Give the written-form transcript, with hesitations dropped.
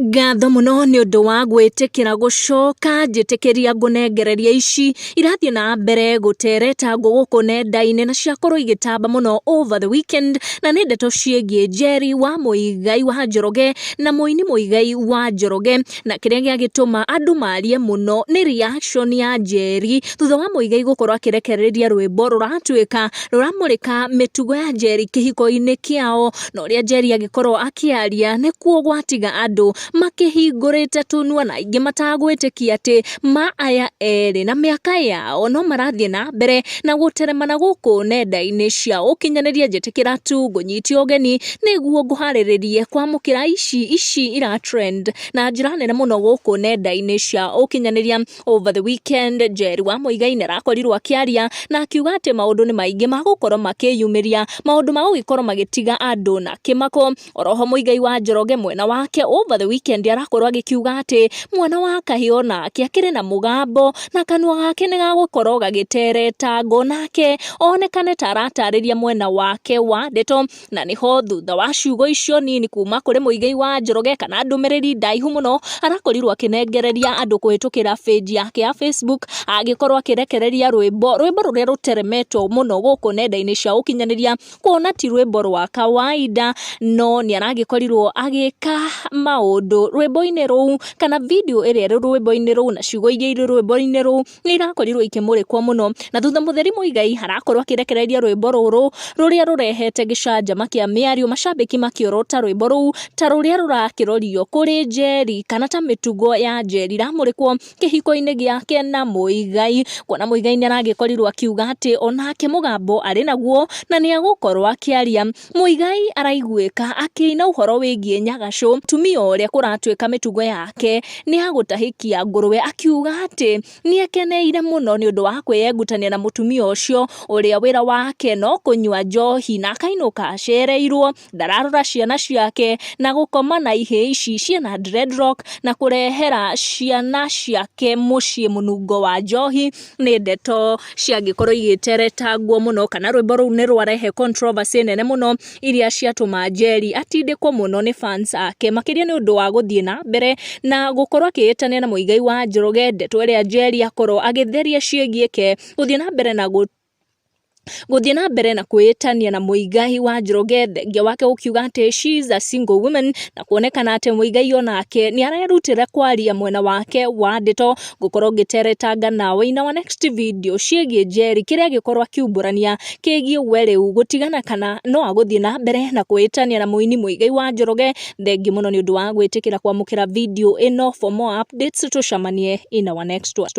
Ngatho mũno nĩ ũndũ wa gwĩtĩkĩra gũcoka njĩtĩkĩria ngũnengereria ici irathiĩ na mbere gũteretangwo gũkũ nenda-inĩ na ciakorwo igĩtamba mũno over the weekend, na nĩ ndeto ciĩgiĩ Njeri wa Mũigai wa Njoroge na mũini Mũigai wa Njoroge. Na kĩrĩa gĩagĩtũma andũ marie mũno nĩ reaction ya Njeri thutha wa Mũigai gũkorwo akĩrekereria rwĩmbo rũratuĩka rũramũrĩka mĩtugo ya Njeri kĩhiko-inĩ kĩao, na ũrĩa Njeri agĩkorwo akĩaria nĩkuo gwatiga andũ makĩhingũrĩte tũnua na aingĩ matagwĩtĩkia atĩ ma aya erĩ na mĩaka yao no marathiĩ na mbere na gũteremana gũkũ nenda-inĩ cia ũkinyanĩria. Njĩtĩkĩra tu ngũnyitie ũgeni nĩguo ngũharĩrĩrie kwamũkĩra ici ici ira trend na njĩra nene mũno gũkũ nenda-inĩ cia ũkinyanĩria. Over the weekend, Njeri wa Mũigai nĩ arakorirwo akĩaria na akiuga atĩ maũndũ nĩ maingĩ magũkorwo makĩyumĩria, maũndũ magũgĩkorwo magĩtiga andũ na kĩmako. Oroho Mũigai wa Njoroge mwena wake over the weekend arakorwo agĩkiuga atĩ mwana wa kahĩĩ onake akĩrĩ na mũgambo na kanua gake nĩ gagũkorwo gagĩteretango, nake onekane ta aratarĩria mwena wake wa ndeto. Na nĩho thutha wa ciugo icio nini kuma kũrĩ Mũigai wa Njoroge kana ndũmĩrĩri ndaihu mũno arakorirwo akĩnengereria andũ kũhĩtũkĩra page yake ya Facebook, agĩkorwo akĩrekereria rwĩmbo, rwĩmbo rũrĩa rũteremetwo mũno gũkũ nenda-inĩ cia ũkinyanĩria, kuona ti rwĩmbo rwa kawaida, no nĩ aragĩkorirwo agĩka maũndũ rwĩmbo-inĩ rũu kana video ĩrĩa ĩrĩ rwĩmbo-inĩ rũu na ciugo iria irĩ rwĩmbo-inĩ rũu nĩ irakorirwo ikĩmũrĩkwo mũno. Na thutha mũtheri Mũigai arakorwo akĩrekereria rwĩmbo rũrũ rũrĩa rũrehete gĩcanjama kĩa mĩario, macambĩki makĩorota rwĩmbo rũu ta rũrĩa rũrakĩrorio kũrĩ Njeri kana ta mĩtugo ya Njeri iramũrĩkwo kĩhiko-inĩ gĩake na Mũigai, kuona Mũigai nĩ aragĩkorirwo akiuga atĩ onake mũgambo arĩ naguo na nĩ agũkorwo akĩaria. Mũigai araiguĩka akĩina ũhoro wĩgiĩ Nyagacũ, mũtumia ũrĩa kũratuĩka mĩtugo yake nĩ ya gũtahĩkia ngũrwe, akiuga atĩ nĩ ekeneire mũno nĩ ũndũ wa kwĩyengutania na mũtumia ũcio ũrĩa wĩra wake no kũnyua njohi na akainũka acereirwo, ndararora ciana ciake na gũkoma na ihĩĩ ici ciĩna dreadlock na kũrehera ciana ciake mũciĩ mũnungo wa njohi. Nĩ ndeto ciangĩkorwo igĩteretangwo mũno kana rwĩmbo rũu nĩ rwarehe controversy nene mũno iria ciatũma Njeri atindĩkwo mũno nĩ fans ake, makĩria nĩ ũndũ wa gũthiĩ na mbere na gũkorwo akĩĩtania na Mũigai wa Njoroge. Ndeto ĩrĩa Njeri akorwo agĩtheria ciĩgiĩ ke gũthiĩ na mbere na kwĩĩtania na Mũigai wa Njoroge, thengia wake gũkiuga atĩ she is a single woman, na kuonekana atĩ Mũigai onake nĩ arerutĩra kwaria mwena wake wa ndeto. Ngũkorwo ngĩteretanga nawe in our next video ciĩgiĩ Njeri, kĩrĩa agĩkorwo akiumbũrania kĩgiĩ we rĩu gũtigana kana no agũthiĩ na mbere na kwĩĩtania na mũini Mũigai wa Njoroge. Thengiũ mũno nĩ ũndũ wa gwĩtĩkĩra kwamũkĩra video ĩno. For more updates, tũcemanie in our next one.